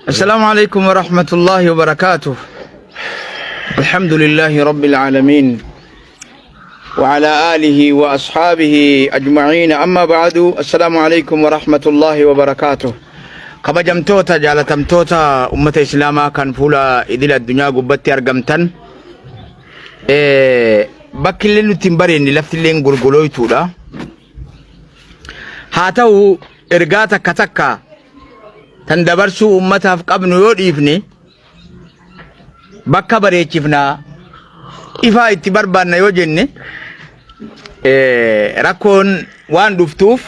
السلام عليكم ورحمة الله وبركاته. الحمد لله رب العالمين وعلى آله وأصحابه أجمعين، أما بعد، السلام عليكم ورحمة الله وبركاته. Kabajamtoota jaalatamtoota ummata islaamaa kan fuula idil addunyaa gubbatti argamtan, bakki illee nutti hin bareenye, lafti illee golgolooytuudha. Haa ta'u, ergaa takka takka tan dabarsuu ummataaf qabnu yoo dhiifne, bakka bareechifnaa ifaa itti barbaanna yoo jenne, rakkoon waan dhuftuuf,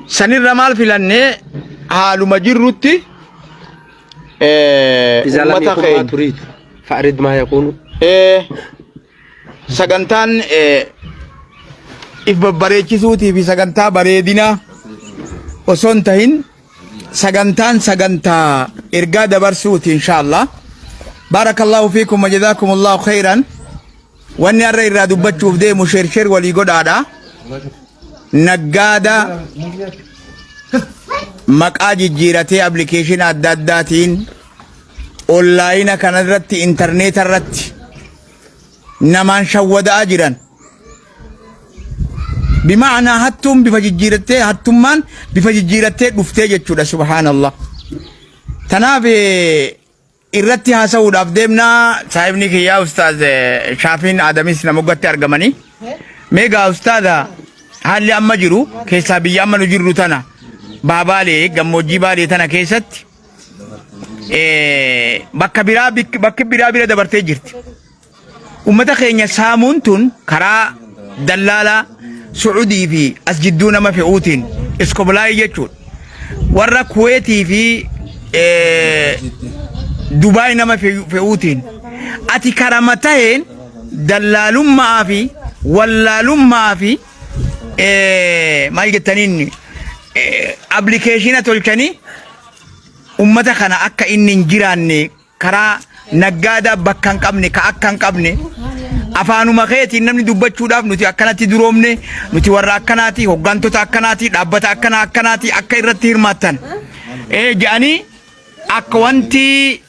sanirra maal filannee haaluma jirrutti إذا لم ummata يكن ما keenya تريد فأرد ما يكون. Sagantaan if babbareechisuutii fi sagantaa bareedinaa osoo hin tahin, sagantaan sagantaa ergaa dabarsuuti inshaallah. Baarakallahu fiikum wa jazaakumullahu khayran. Wanni har'a irraa dubbachuuf deemu, share share walii godhaadha. Naggaada maqaa jijjiiratee application adda addaatiin online kanarratti, intarneeta irratti namaan shawwada'aa jiran. Bima'anaa hattuun bifa jijjiirattee, hattummaan bifa jijjiirattee dhuftee jechuudha, subhaanallah. Tanaaf irratti haasa'uudhaaf deemnaa. Saahibni kiyyaa Ustaaz Shaafiin Adamis nama uggatti argamanii. Meegaa ustaaza, haalli amma jiru keessaa biyya amma nu jirru tana, baabaalee gammoojjii Baalee tana keessatti, bakka biraa bakki biraa bira dabartee jirti. Ummata keenya saamuun tun karaa dallaalaa Su'udii fi as jidduu nama fe'uutiin iskoblaayii jechuudha. Warra Kuweetii fi Dubaay nama fe'uutiin ati karama taheen dallaalummaa fi wallaalummaa fi maal jettaniin application tolchanii ummata kana akka inni hin jiraanne, karaa naggaadaa bakka hin qabne, ka akka hin qabne, afaanuma keetiin namni dubbachuudhaaf, nuti akkanatti duroomne, nuti warra akkanaati, hoggantoota akkanaati, dhaabbata akkanaa akkanaati, akka irratti hirmaattan jedhanii, akka wanti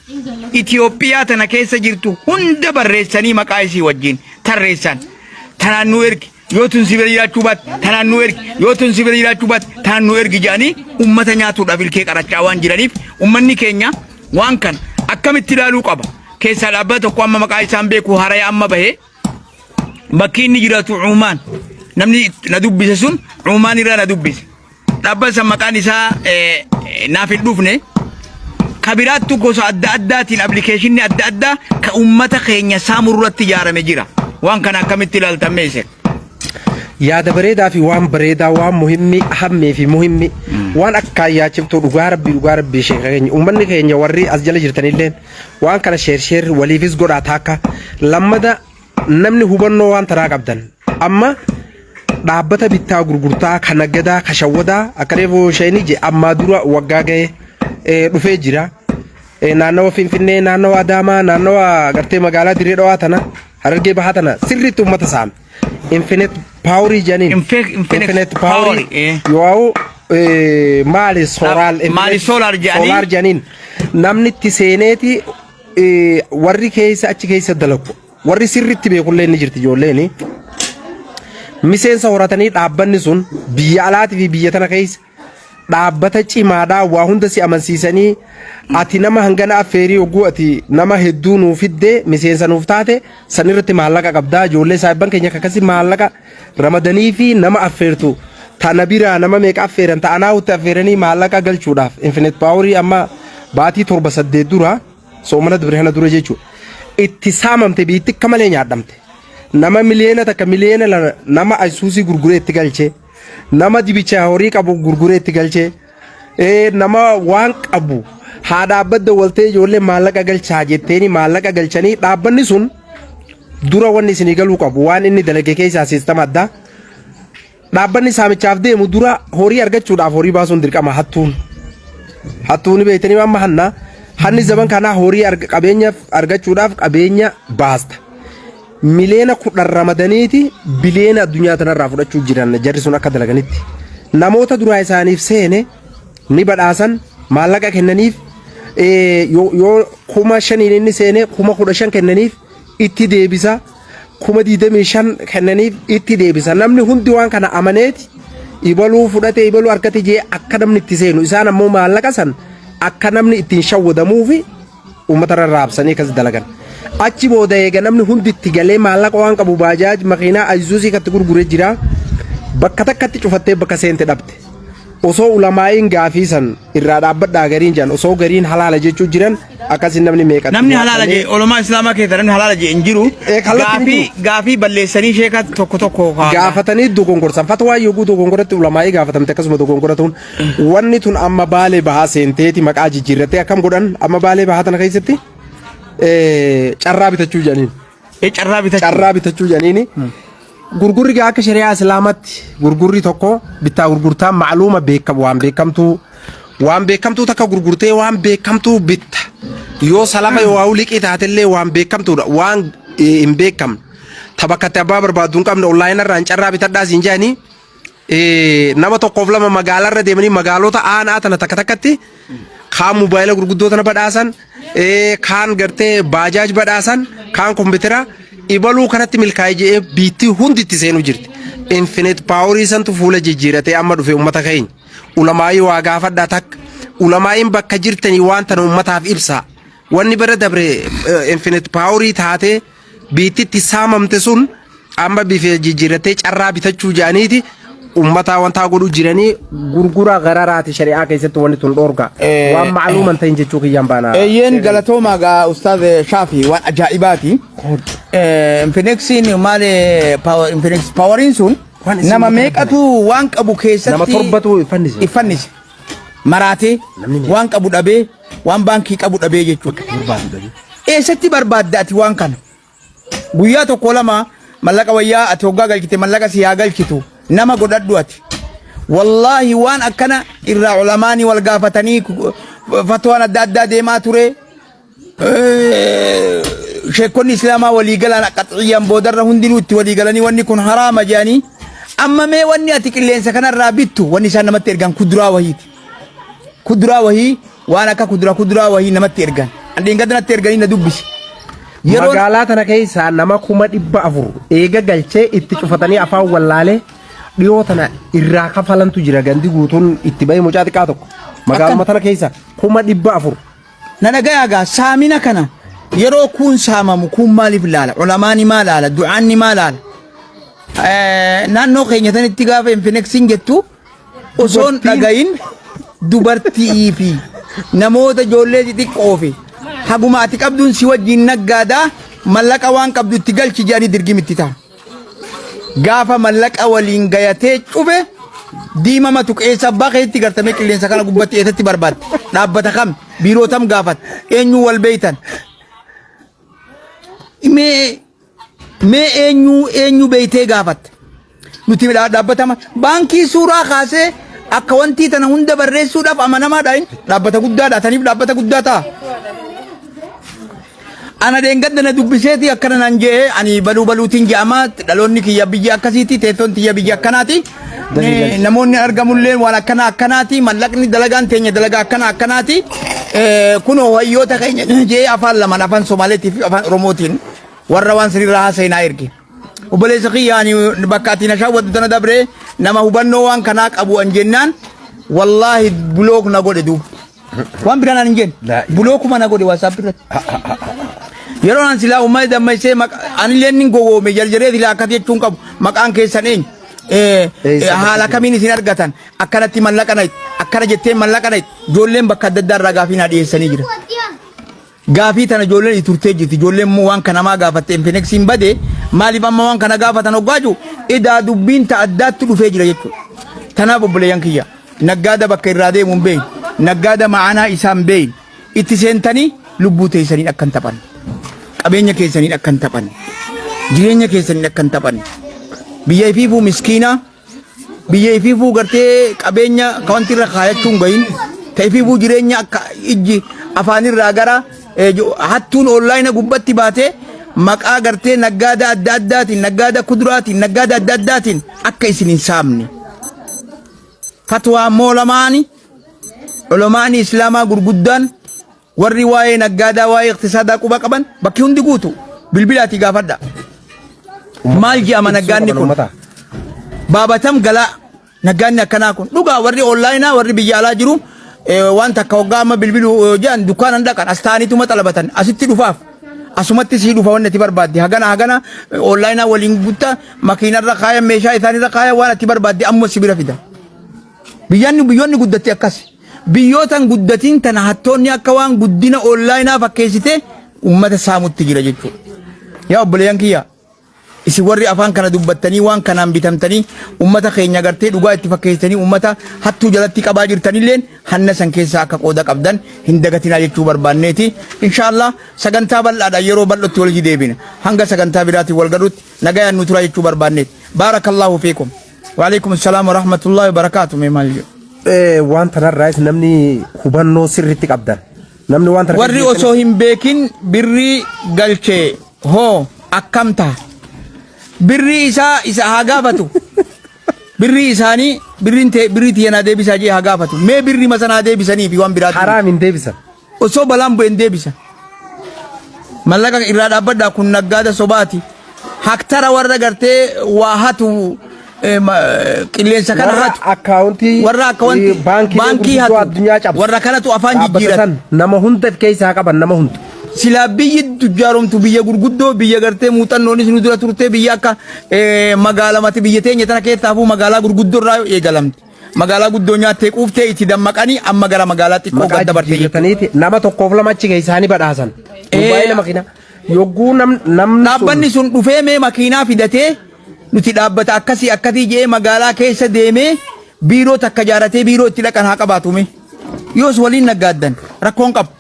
Itiyoophiyaa tana keessa jirtu hunda barreessanii maqaa isii wajjin tarreessan. Tanaan nu ergi, yoo tun si bira jiraachuu baatte tanaan nu ergi, yoo tun si bira jiraachuu baatte tanaan nu ergi jedhanii ummata nyaatuudhaaf ilkee qarachaa waan jiraniif, ummanni keenya waan kana akkamitti ilaaluu qaba? Keessaa dhaabbata tokko amma maqaa isaan beeku haraya amma bahee, bakki inni jiraatu Cuumaan, namni na dubbise sun Cuumaan irraa na dubbise. Dhaabbata san maqaan isaa naaf hin dhufne. Kabiraattu gosa adda addaatiin applicationni adda addaa ka ummata keenya saamuu irratti ijaarame jira. Waan kana akkamitti ilaaltan meese? Yaada bareedaa fi waan bareedaa, waan muhimmi hammee fi muhimmi waan akkaan yaachiftu. Dhugaa rabbii, dhugaa rabbii, sheeka keenya, uummanni keenya warri as jala jirtanillee waan kana share share waliifis godhaa. Taakka lammada namni hubannoo waan taraa qabdan, amma dhaabbata bittaa gurgurtaa kan naggadaa ka shawwadaa akka reefu isheen je ammaa dura waggaa ga'e dhufee jira. Naannawa Finfinnee, naannawa Adaamaa, naannawa gartee magaalaa Dirree Dhawaa tana, Harargee Bahaa tana sirriitti uummata saame. Infinite Power jedhaniin. Infinite Power. Power. Yoo maali solar Maali solar jedhanii? Solar jedhaniin namni itti seeneeti, warri keessa achi keessa dalagu, warri sirriitti beekullee ni jirti ijoolleeni. Miseensa horatanii dhaabbanni sun biyya alaatii fi biyya tana keessa dhaabbata cimaadhaa, waa hunda si amansiisanii, ati nama hangana affeerii, hogguu ati nama hedduu nuuf fiddee miseensa nuuf taate sanirratti maallaqa qabdaa. Ijoollee saahibban keenya akkasii maallaqa ramadanii fi nama affeertu tana biraa nama meeqa affeeran ta'anaa hutti affeeranii maallaqa galchuudhaaf. Infinite Power amma baatii 7 8 dura, soomana dabre kana dura jechuudha, itti saamamte. Biitti akka malee nyaadhamte. Nama 1 miliyoona, 2 miliyoona nama ayisuusii gurguree itti galchee, nama dibicha horii qabu gurguree itti galchee, nama waan qabu haa dhaabbadda waltee ijoollee maallaqa galchaa jetteeni maallaqa galchanii. Dhaabbanni sun dura wanni isinii galuu qabu, waan inni dalage keessaa system addaa. Dhaabbanni saamichaaf deemu dura horii argachuudhaaf horii baasuun dirqama. Hattuun hattuuni beektanii amma hanna hanni zaman kanaa horii qabeenya argachuudhaaf qabeenya baasta. 10 miliyoona ramadaniiti biliyoona addunyaa tanarraa fudhachuu jiran jarri sun akka dalaganitti. Namoota duraa isaaniif seene ni badhaasan, maallaqa kennaniif. Yoo 5,000n inni seenee 15,000 kennaniif itti deebisa. 25,000 kennaniif itti deebisa. Namni hundi waan kana amaneeti ibaluu fudhate ibaluu argate jee akka namni itti seenu isaan ammoo maallaqa san akka namni ittiin shawwadamuufi uummata irra raabsanii akkas dalagan. Achi booda eega namni hundi itti galee maallaqa waan qabu baajaaj makiinaa ayzuuzii katti gurguree jira. Bakka takkatti cufattee bakka seente dhabde. Osoo ulamaa'iin gaafii san irraa dhaabbadhaa gariin jedhan osoo gariin halaala jechuu jiran akkasi namni meeqa Namni halaala jee ulamaa islaamaa keessa namni halaala jee hin jiru. Kallattiin hin Gaafii gaafii balleessanii sheeka tokko tokko gaafatanii dogongorsan fatwaa yogguu dogongoratti ulamaa'ii gaafatamte akkasuma dogongoratuun wanni tun amma baalee bahaa seenteeti maqaa jijjiirrattee akkam godhan amma baalee bahaa tana keessatti carraa bitachuu jedhaniin. Carraa bitachuu. Carraa bitachuu jedhaniini. Gurgurri gaa akka shari'aa islaamatti gurgurri tokko bittaa gurgurtaa ma'luuma beekamu waan beekamtuu waan beekamtuu takka gurgurtee waan beekamtuu bitta. Yoo salafa yoo waa liqii taatellee waan beekamtuudha waan hin beekamne. Ta bakka itti abbaa barbaaddu hin qabne onlaayina irraan carraa bitadhaa siin jedhanii nama tokkoof lama magaalarra deemanii magaalota aanaa tana takka takkatti kaan mobaayila gurguddoo tana badhaasan kaan gartee baajaaj badhaasan kaan kompiitara ibaluu kanatti milkaa'ee jedhee biitti hundi itti seenuu jirti. Infinite powerii santu fuula jijjiiratee amma dhufe uummata keenya. Ulamaayii waa gaafadhaa takka. Ulamaayiin bakka jirtanii waan tana uummataaf ibsaa. Wanni bara dabre infinite powerii taatee biittitti saamamte sun amma bifa jijjiirrattee carraa bitachuu jedhaniiti ummataa wantaa godhu jiranii gurgura gararaati shari'aa keessatti wanni tun dhoorga waan ma'luuman ta'in jechuu kiyyaan baana. Eeyyeen galatoomaa gaa Ustaaz Shaafi waan ajaa'ibaati. Infineksiin maali Infinex poweriin sun Waan isin nama mataa meeqatu waan qabu keessatti Nama torbatu fannise. iffannise. Maraatee Namni meeqa? waan qabu dhabee waan baankii qabu dhabee jechuudha. Eessatti barbaadda ati waan kana? Guyyaa tokko lama mallaqa wayyaa ati hoggaa galchite mallaqa si haa galchitu nama godhadhu ati. Wallaahi waan akkana irraa ulamaanii wal gaafatanii fatwaan adda addaa deemaa ture. Sheekonni Islaamaa walii galaan qaxxiyyaan boodarra hundinuu itti walii galanii wanni kun haraama jedhanii amma mee wanni ati qilleensa kanarraa bittu wanni isaan namatti ergan kuduraa wahiiti. Kuduraa wahii waan akka kuduraa kuduraa wahii namatti ergan. Andeen natti erganii na dubbisi. Yeroon Magaalaa tana keessaa nama 400,000 eega galchee itti cufatanii afaan wallaalee dhiyoo tana irraa kafalantu jira gandi guutuun itti bahee mucaa xiqqaa tokko. Magaaluma tana keessa 400,000. Na dhagayaa gaa saamina kana yeroo kuun saamamu kuun maaliif laala? Ulamaani maa laala? Du'aanni maa laala? Naannoo keenya tanitti gaafa infineksiin jettu osoon dhagayin dubartii fi namoota ijoollee xixiqqoo fi haguma ati qabduun si wajjin naggaadaa mallaqa waan qabdu itti galchi jedhanii dirgimitti ta'a. Gaafa mallaqa waliin gayatee cufe diimama tuqeessa abbaa keetti gartamee qilleensa kana gubbatti eessatti barbaadde dhaabbata kam biiroo tam gaafatte eenyuu wal beeytan mee mee eenyuu eenyu beeytee gaafatte nuti dhaabbatama baankii suuraa kaasee akka wantii tana hunda barreessuudhaaf amanamaadha dhaabbata guddaadha taniif dhaabbata guddaa ta'a. Ana dheengadda na dubbiseeti akkana naan je'e ani baluu baluutiin je'ama dhaloonni kiyya biyya akkasiiti teessoon tiyya biyya akkanaati. Namoonni argamullee waan akkana akkanaati mallaqni dalagaan teenya dalagaa akkana akkanaati. Kunoo hayyoota keenya je'ee afaan lamaan afaan Somaaleetii fi afaan Oromootiin warra waan sirriirraa haasa'e naa erge. Obboleessa kiyya ani bakka ati na shaawwattu tana dabre nama hubannoo waan kanaa qabu an jennaan wallaahi block na godhe duuba. Waan biraa naan hin jenne. Laa ilaaha. Blockuma na godhe WhatsApp irratti. Yeroo an silaa uummata dammaysee anillee inni gowwoome jarjaree silaa akkas jechuun qabu maqaan keessan eenyu. Eessa Haala kamiin isin argatan akkanatti mallaqa na akkana jettee mallaqa na ijoolleen bakka adda addaa irraa gaafii naa dhiyeessanii jira. Gaafii tana ijoolleen itti turtee jirti. Ijoolleen immoo waan kana maa gaafatte Infineksiin bade maaliif amma waan kana gaafatan hoggaa jiru idaa dubbiin ta addaatti dhufee jira jechuudha. Tanaaf obboleeyyan kiyya naggaada bakka irraa deemu hin beekne naggaada ma'anaa isaa hin beekne itti seentanii lubbuu teessaniin akka hin taphanne qabeenya keessaniin akka hin taphanne jireenya keessaniin akka hin taphanne biyya ifiifuu miskiinaa Biyya ifiifuu gartee qabeenya ka wanti irra kaayachuu hin gahin ta ifiifuu jireenya akka ijji afaanirraa gara hattuun onlaayina gubbatti baatee maqaa gartee naggaada adda addaatiin naggaada kuduraatiin naggaada adda addaatiin akka isin hin saamne. Fatwaa ammoo lamaani ulamaani islaamaa gurguddaan Warri waa'ee naggaadaa, waa'ee iqtisaadaa quba qaban bakki hundi guutu bilbilaatii gaafadha. Maal je'ama naggaanni kun? Baabatam galaa naggaanni akkanaa kun dhugaa. Warri onlaayinaa, warri biyya alaa jiru, waan takka hoggaa amma bilbilu jedhan dukkaanan dhaqan, as ta'aniituma xalabatan, asitti dhufaaf, asumatti sii dhufa. Wanni ati barbaadde hagana hagana onlaayinaa waliin gutta, makiinarra kaayan, meeshaa isaanirra kaayan, waan ati barbaadde ammoo si bira fida. Biyyaanni, biyyoonni guddatte akkas. Biyyootan guddatiin tana hattoonni akka waan guddina onlaayinaa fakkeessite ummata saamutti jira jechuudha. Yaa obboleeyyan kiyya, isin warri afaan kana dubbattanii waan kanaan bitamtanii ummata keenya gartee dhugaa itti fakkeessitanii ummata hattuu jalatti qabaa jirtanilleen hanna san keessaa akka qooda qabdan hin dagatinaa jechuu barbaanneeti. Inshaallah sagantaa bal'aadhaan yeroo bal'ootti walitti deebina. Hanga sagantaa biraatiin wal galuutti nagayaan nu tura jechuu barbaanneeti. Baarakallahu fiikum. Waalaikum salaam wa rahmatullahi wa barakaatu. Mee maal jedhu? Waan tanarraayis namni hubannoo sirriitti qabdan. Namni waan tana Warri osoo hin beekin birrii galchee hoo akkam ta'a? Birrii isaa isa haa gaafatu. Birrii isaanii, birriin tee, birrii tiyya naa deebisaa jee haa gaafatu. Mee birrii masa naa deebisanii fi waan biraatti. Haraam, hin deebisan. Osoo balaan bu'e hin deebisan. Mallaqa irraa dhaabbadhaa, kun naggaada sobaati. Haktara warra gartee waa hatu, qilleensa kana Warra hatu. Akkaawuntii Warra akkaawuntii baankii baankii gurguddoo hatu. addunyaa cabsu. Warra kanatu afaan Dhaabbata jijjiirata. san nama hunda of keessaa qaban, nama hunda. Silaa biyyi tujjaaromtu, biyya gurguddoo, biyya gartee muuxannoonis nu dura turte, biyya akka magaalamati biyya teenya tana keessaafuu magaalaa gurguddoo irraa eegalamte. Magaalaa guddoo nyaattee quuftee itti dammaqanii amma gara magaalaa xiqqoo Maqaa gad dabarte jechuudha. jijjiirrataniiti nama tokkoof lama achi keessaa ni badhaasan. Baay'ee makiinaa. Yogguu namni sun Dhaabbanni sun dhufee mee makiinaa fidatee, nuti dhaabbata akkasii akkasii jedhee magaalaa keessa deemee biiroo takka jaaratee biiroo itti dhaqan haa qabaatu mee. Yoos waliin naggaaddan rakkoon qabu.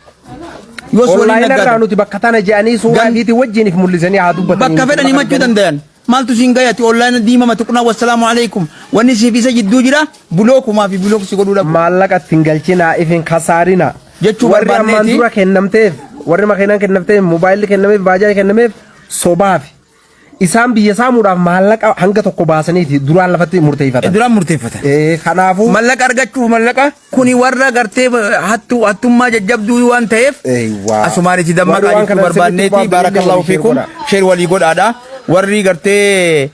Yoos waliin Onlaayinii irraa naggaaddan. nuti bakka tana jedhanii suuraa ifiitii wajjin if mul'isanii haa dubbatanii. Bakka fedhan himachuu danda'an. Maaltu siin gayati? Onlaayina diimama tuqnaa, wassalaamu alaikum. Wanni siif isa jidduu jira bulookumaa fi block si godhuu dhabu. Maallaqa ittiin galchinaa, ifin kasaarina. Jechuu Warri ammaan barbaanneeti. dura kennamteef, warri makiinaan kennamteef, moobaayilli kennameef, baajaajii kennameef sobaafi. Isaan biyya saamuudhaaf maallaqa hanga tokko baasaniiti duraan lafatti murteeffatan. Duraan murteeffatan. Kanaafuu Mallaqa argachuuf, mallaqa kuni warra gartee hattuu hattummaa jajjabduu waan ta'eef Eewwaa. asumaan itti Warri dammaqaa waan jechuu kana sirriitti barbaanneeti. qubaaf Baarakallahu walii fiikum, share. Share walii godhaadha. Warri gartee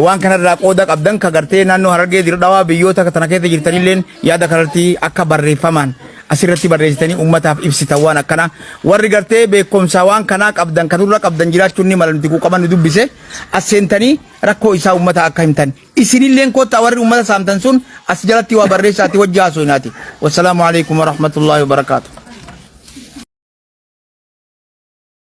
waan kanarraa qooda qabdan, ka gartee naannoo Harargee, Dirdhawaa, biyyoota tana keessa jirtanilleen yaada kanarratti akka barreeffamaan asirratti barreessitanii ummataaf ibsitan. Waan akkana warri gartee beekumsa waan kanaa qabdan, kan nurra qabdan jiraachuun ni mala, nuti quuqaman nu dubbise, as seentanii rakkoo isaa ummata akka himtan. Isinilleen kottaa, warri ummata saamtan sun as jalatti waa barreessaati wajji haasofnaati. Wassalaamu alaikum warahmatullahi wabarakaatu.